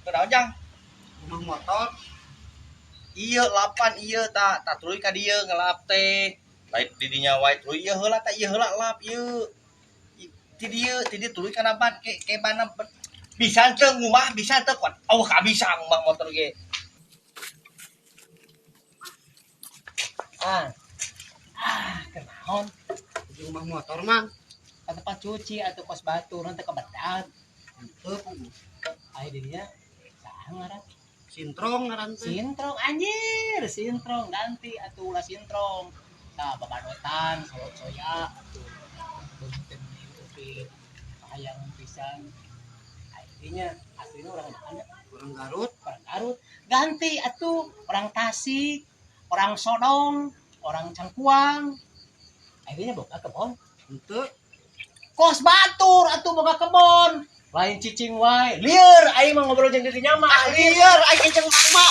Kunaon, Jang? Rumah motor. Iya, lapan iya ta, ta tuluy ka dieu ngelap teh. Lain di dinya wae tuluy ieu heula ta, ieu heula lap ieu. Ti dieu, ti dieu tuluy kana ban ke bana bisa teu ngumah, bisa teu kuat. Oh, ka bisa ngumah motor ge. Ah. Ah, kenaon? Rumah motor, Mang. Ka tempat cuci atau kos batu nanti kebedat. Henteu. Aya dirinya saha ngaran? Sintrong ngaran teh. Sintrong anjir, sintrong ganti atuh ulah sintrong. Tah babadotan, soya atuh. Beunteun kopi hayang pisan. Aya dirinya aslina urang mana? Orang Garut. Orang Garut. Ganti atuh orang Tasik, orang Sodong, orang Cangkuang. Akhirnya boga kebon. Henteu. Kos batur atuh boga kebon. Lain cicing wae. Lieur aing mah ngobrol jeung dirinya mah. Ah, lieur aing jeung mama.